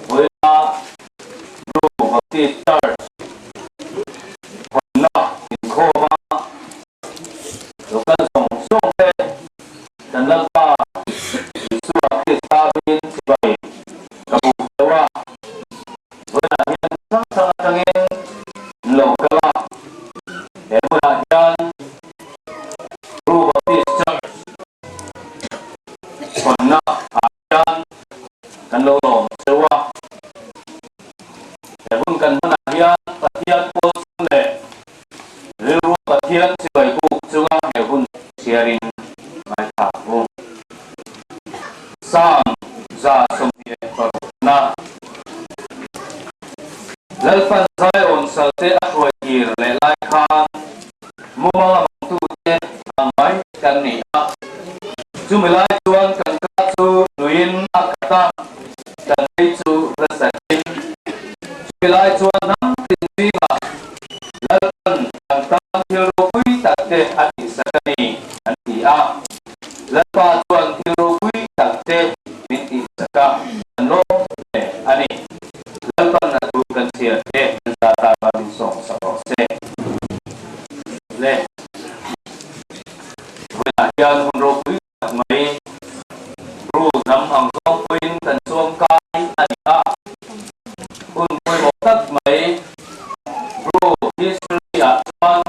Vawiina Bru Baptist Church hawnna inkhawma local zawng zawng te kan Lalpa Isua Krista hmingin chibai ka buk deuh a. Vawiinah hian hrang hrang atangin an lo kal a, he hmunah hian Bru Baptist Church hawnna ah hian kan lo lawm cheu a. He hun kan hmanah hian Pathian pawl chung leh rilru Pathian chibai buk chunga he hun chhiarin ngaithla ang u. Psalm 126 Lalpan Zion salte a hruai kir leh lai khan mumang a mangtute ang mai kan ni a. Chumi lai chuan kan ka chu nuiin a khat a, kan lei chu hlasakin. Chumi lai chuan hnam tin zingah Lalpan kan tan thil ropui takte a tihsak a ni, an ti a. Lalpa chuan thil ropui takte min tihsak a, kan lawm hle a ni. Lalpan a thu kan chhiar te kan za tan a min sawm sak rawh se. Le vawiinah hian hun ropui tak mai Bru hnam ang zawng pawhin kan chuang kai a ni a. Hun pawimawh tak mai Bru history ah chuan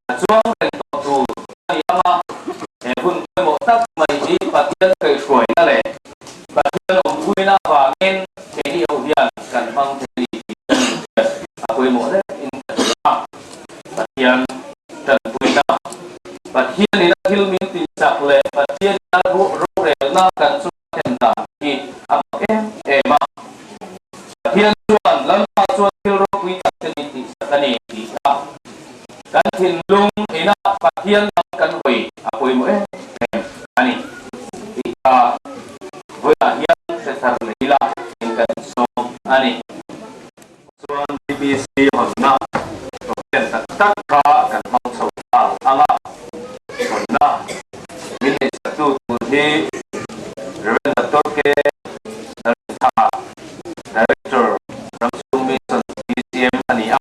a chuang reng tawh tur a ni ang a. He hun pawimawh tak mai hi Pathian kaihhruaina leh Pathian awmpuina avangin keini ho hian kan hmang thei a ni tih kan inhriat a pawimawh hle in ka hria a. Pathian tanpuina, Pathianin a thil min tihchak leh Pathianin a rorelna kan chu a thlen dan hi a mak em em a. Pathian chuan Lalpa chuan thil ropui tak te min tihchak a ni tih a kan thinlung ina Pathian lam kan hawi a pawimawh em em a ni tih kha vawiah hian hre thar leh ila in kan insawm a ni. Chuan BBC hawnna program tak tak kha kan hmang chho nghal ang a, hawnna min neihsaktu tur hi Rev. Doctor K. Lalritha, Director, Ramchhung Mission BCM a ni a,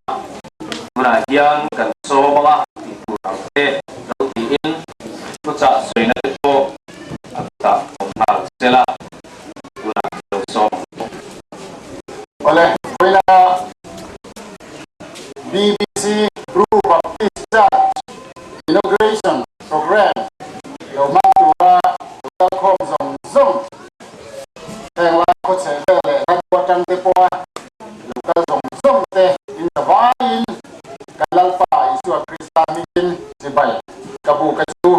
tunah hian kan sawm ang a tih tur ang te lo tiin thuchah sawina te pawh a kutah awm nghal sel a, tunah lo sawm ang u. Awle, vawiina BBC Bru Baptist Church Inauguration Programme lo hmang tura lo kalkhawm zawng zawng heng lai khawchheh vel leh hla atang te pawha lo kal zawng zawng te inzavaiin kan Lalpa Isua Krista hmingin chibai ka bu ka chu.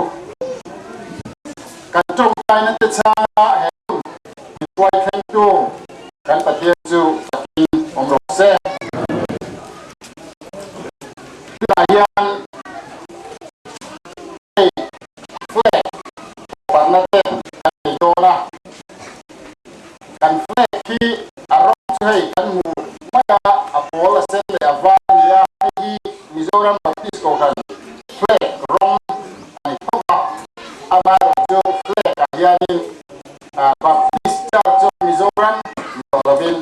Kan tawngtaina te chhanga he hun mihruai thlengtu kan Pathian chu fakin awm rawh se. Tunah hian hei flag pawhparna te kan nei dawn a, kan flag hi a rawng chu hei kan hmu mai a, a pawl a sen leh a var a ni a, hei hi Mizoram Baptist Kohhran flag rawng a ni tho va, amaherawhchu flag ah hianin Baptist Church of Mizoram ni tawh lovin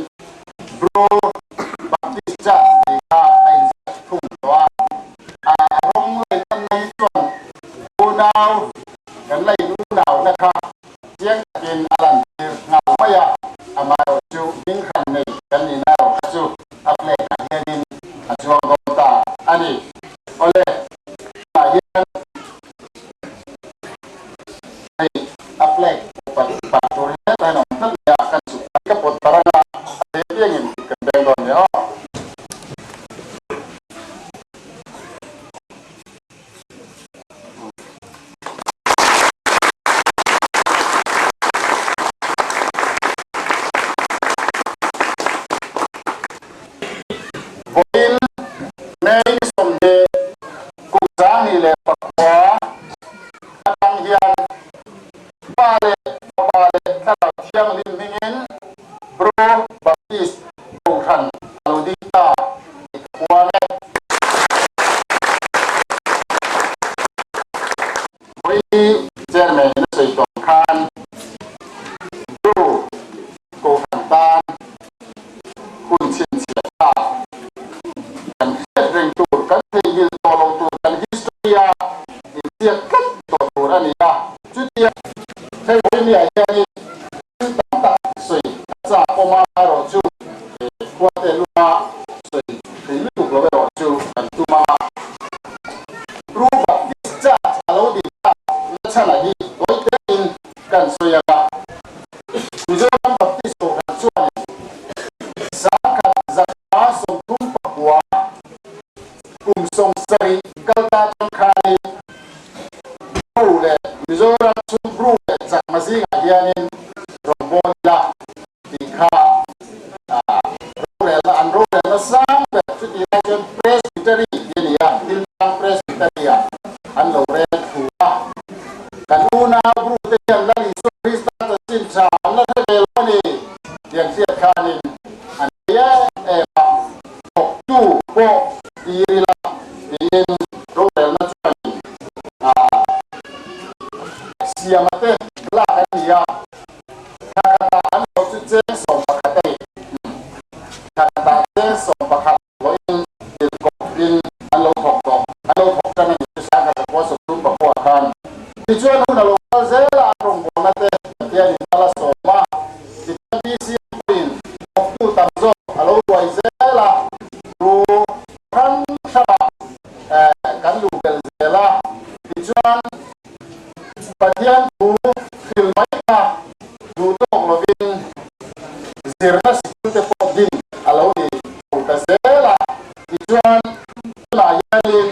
Bru Baptist Church tih kha a inziak thung tawh a. A rawng lei lanna hi chuan unau kan la in unauna kha chiang takin a lantir nghal mai a, amaherawhchu hming hran nei kan nihna erawh kha chu a flag ah hianin a chuang dawn ta a ni. Awle, tunah hian hei a flag. Pa leh Fapa leh Thlarau Thianghlim hmingin Bru Baptist Kohhran a lo ding ta tih ka puan e. Vawi Chairman in a sawi tawng khan Bru Kohhran tan hun chhinchhiah ta kan hriat reng tur, kan theihnghilh tawh lo tur, kan history a inziak tlat tawh tur a ni a. Chutia hei vawinia hianin thil tam tak sawi a chak awm a, erawh chu khua te luma sawi thei lutuk lo erawh chu kan tum ang a. Bru Baptist Church a lo din tak nachhan hi tawi tein kan sawi ang a. Mizoram Baptist Kohhran chuanin 1939 kum 70 kal ta atang khanin Bru leh Mizoram chhung Bru leh Chakma zingah hianin rawngbâwl ila tih kha rorelna an rorelna sang ber chutih lai chuan Presbytery tih a ni a, Thiltlang Presbytery-ah an lo rel thu a. Kan unau Bru te hian Lal Isua Krista chanchin tha an la hre ve lo a ni tih an hriat khanin an nei em em a, thawktu pawh tir ila tiin rorelna chuanin siama te lak an ni a, thla khatah an hlawh chu cheng 11 a ni. Thla khatah cheng 11 hlawhin tirhkohin an lo thawk tawh, an lo thawk tan a ni chu 1939 khan. Tichuan hun a lo kal zel a, an rawngbawlna te Pathianin mal a sawm a, tichuan BCM pawhin thawktu tam zawk a lo ruai zel a, ru hrang hrangah kan luh belh zel a, tichuan Pathian thu hril mai kha duh tawk lovin zirna sikul te pawh din a lo ni tho ta zel a, tichuan tunah hianin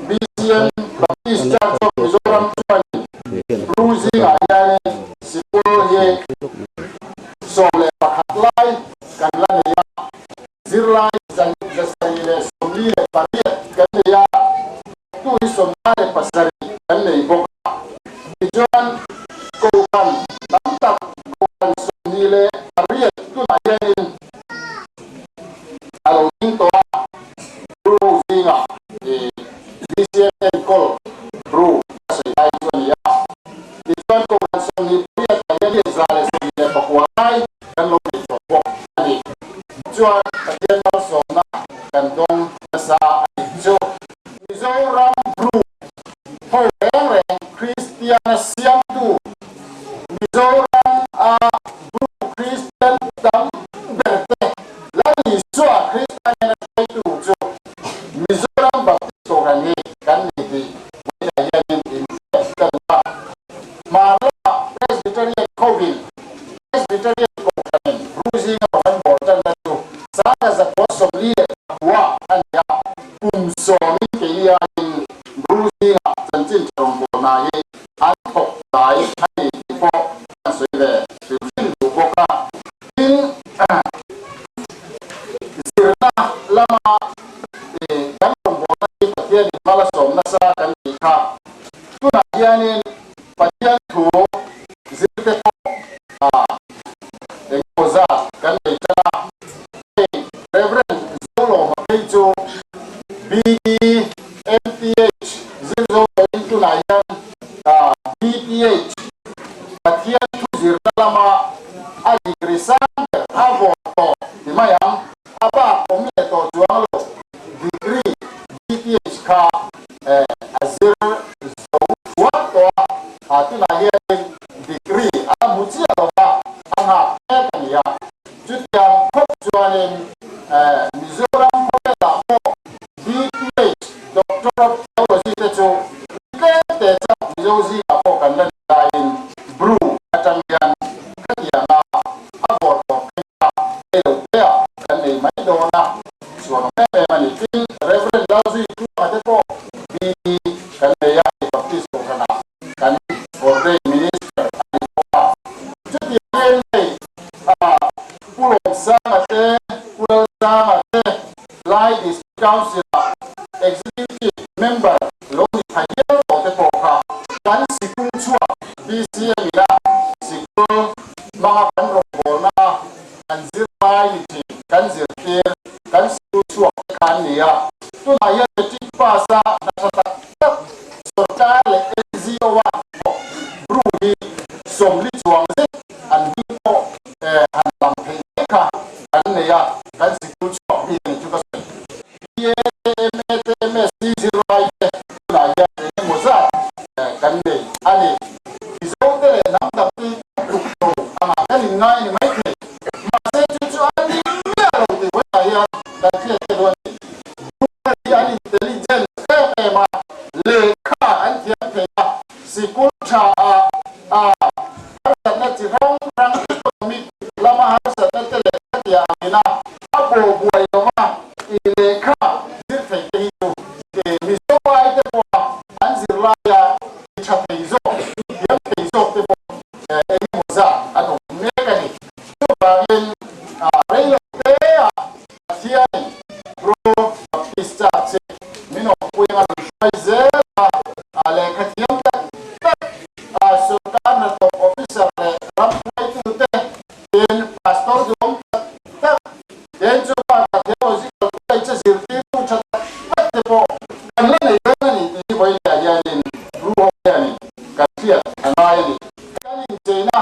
BCM Baptist Church of Mizoram chuanin Bru zingah hianin sikul hi 11 lai kan la nei a, zirlai 748 kan nei a, tu hi 57 kan nei bawk a. Tichuan, Kohhran tam tak, Kohhran 28 tunah hianin a lo ding tawh a, Bru zingah BCM enkawl Bru a sawi lai chu a ni a. Tichuan, Kohhran 28 ah hian 129 lai kan lo nei tawh bawk a ni. Chuan Pathian malsawmna kan dawng nasa a nih chu. Mizoram Bru ho reng reng Kristiana siamtu Mizoram a Bru Kristian tam ber te Lal Isua Krista hian a hruaitu chu Mizoram Baptist Kohhran hi kan ni tih vawiinah hianin inhriat ka duh a. Hmar lamah Presbyterian hovin Presbyterian Kohhranin Bru zinga rawn bawr tanna chu 1949 a ni a, kum sawmin keini aiin Bru zingah chanchin tha rawngbawlna hi an thawk tlai a ni tih pawh kan sawi ve hrim hrim duh bawk a. Tin, zirna lama kan rawngbawlna hi Pathianin mal a sawm nasa kan tih kha tunah hianin Pathian thu zirte pawh engemaw zat kan nei tan a. Hei Reverend Zolawma phei chu BD MPH zir zo tawhin tunah hian BPH Pathian thu zirna lama a degree sang ber a vawt tawh ti mai ang. A bak awm leh tawh chuang lo degree BPH kha a zir zo thuak tawh a, a tunah hianin degree a la hmu chiah lo va, a nghak mek a ni a. Chutiang khawp chuanin Mizoram khawvelah pawh BPH, Doctor of Theology te chu tlem te chauh Mizo zingah pawh kan la ni laiin Bru atang hian khatianga a vawr tawp phei kha ei lo te ah kan nei mai dawn a, chhuan awm em em a ni. Tin, Rev. Lalzui Tluanga te pawh BD kan nei a, hei Baptist Kohhranah kan ordained minister a ni bawk a. Chutiangin hei Pu Lawmsanga te, Pu Lalzama te, Lai District Council-ah Executive Member lo ni tha hial tawh te pawh kha kan sikul chhuak BC. 40 chuang zet an hming pawh han lang theih mai kha kan nei a, kan sikul chhuak mi a ni chu ka sawi. BA te, MA te, MSc zirlai te tunah hian eng emaw zat kan nei a ni. Mizo te leh hnam dang te hi kan tluk lo angah kan inngai a ni maithei. Mahse chu chu a ni miah lo tih vawiah hian kan hriat te dawn a ni. Bru hi an intelligent em em a, lehkha an thiam thei a, sikul tha ah a harsatna chi hrang hrang economic lama harsatna te leh khatiah angin a a bo buai lo va, i lehkha zir thei te hi chu Mizo ai te pawha an zirlaia i tha thei zawk, i thiam thei zawk te pawh eng emaw zat an awm mek a ni. Chuvangin reilo te-ah Pathianin Bro Baptist Church hi min awmpui anga min hruai zel a, lehkha thiam tak tak sawrkar hnathawk officer leh ram hruaitute tin pastor duhawm tak tak ten chu bakah theological college a zirtirtu tha tak tak te pawh kan la nei dawn a ni tih hi vawiin ah hianin Bru ho hianin kan hriat a ngai a ni. Kan incheina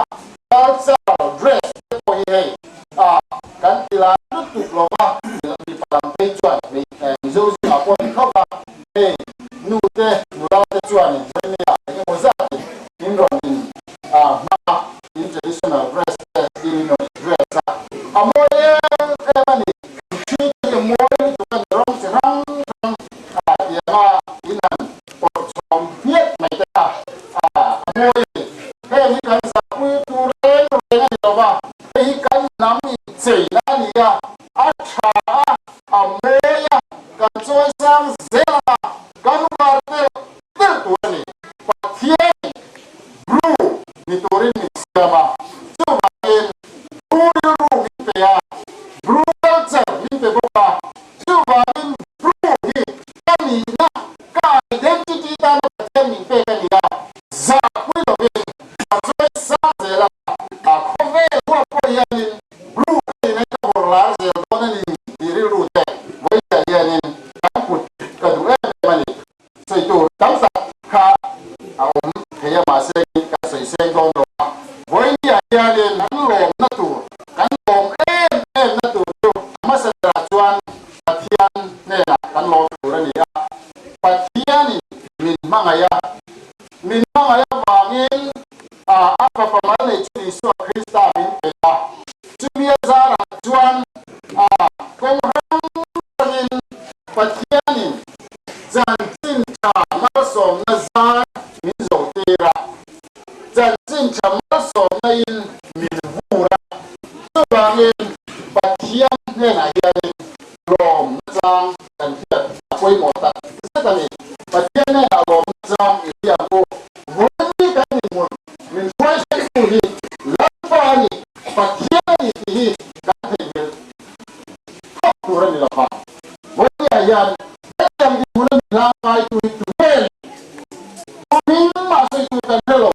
cultural dress te pawh hi hei kan ti lai lutuk lo va, mipa lam phei chuan Mizo zingah pawh ni khawp a, hei nu te nula te chuanin vawinia eng emaw zatin in rawn in hmang a, in traditional dress te in in rawn dress a, a mawi em em a ni, thi te hi a mawi lutuk a ni, rawng chi hrang hrang tianga in han pawrh chhawm hmiat mai te kha a mawi a ni, heng hi kan zahpui tur reng reng a ni lo va. Hei hi kan hnam incheina a ni a, a tha a, a mawi a, kan chawi sang zel a, kan uar telh telh tur a ni. Pathianin Bru ni turin min siam a, chuvangin Bru rilru min pe a, Bru culture min pe bawk a, chuvangin Bru hi ka nihna, ka identity tana Pathian min pek a ni a, zahpui lovin ka chawi sang zel a. A khawvel huap pawh hianin Bru ka ina ka vawrh lar zel dawn a ni tih rilru te vawiah hianin kan put ka duh em em a ni. Sawi tur tam tak kha a awm thei a mahse ka sawi seng dawn lo a, vawiah hianin kan lawmna tur, kan lawm em em na tur chu a hmasa berah chuan Pathian hnenah kan lawm tur a ni a, Pathianin min hmangaih a, min hmangaih avangin A a fapa mal nei chu Isua Krista min pe a, chumi a zarah chuan a kawng hrang hrangin Pathianin chanchin tha malsawmna zar min zawh tir a, chanchin tha malsawmna in min vur a, chuvangin Pathian hnenah hianin lawmna chang kan hriat a pawimawh tak zet a ni. Pathian hnenah lawmna chang i hria ang u. Vawiin kan inhmun min hruai hrengtu hi Lalpa a ni, Pathian a ni tih hi kan theihnghilh phawt tur a ni lo va. Vawiinah hian hetiang dinhmuna min hlangkaitu hi tu nge ni? Tu hming mah sawitu kan hre lo.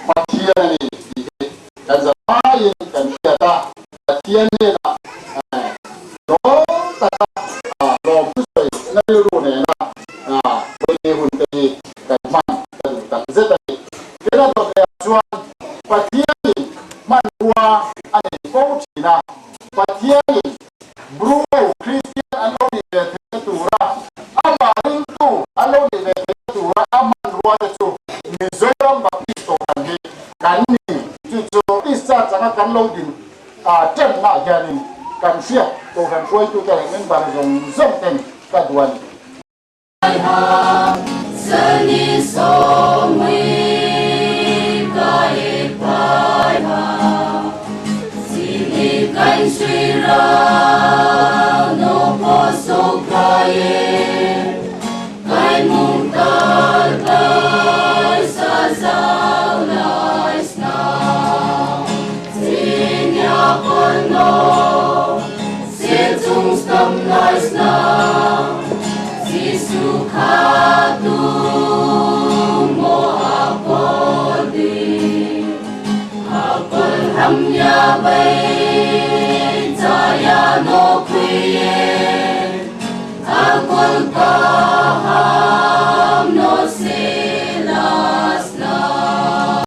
Pathian a ni tih hi kan zavaiin kan hriat a, Pathian hnenah lawm taka lawm thusawi na rilru nena vawiini hun te hi kan hman ka duh tak zet a ni. Kena dawt lehah chuan Pathianin hmanrua a nei fo thin a, Pathianin Bru Kristian an lo nih ve theihna tura amah ringtu an lo nih ve theihna tura a hmanrua te chu Mizoram Baptist Kohhran hi kan ni. Chu chu Baptist Church anga kan lo din ṭannaah hianin kan hriat Kohhran hruaitute leh member zawng zawng ten ka duh a ni.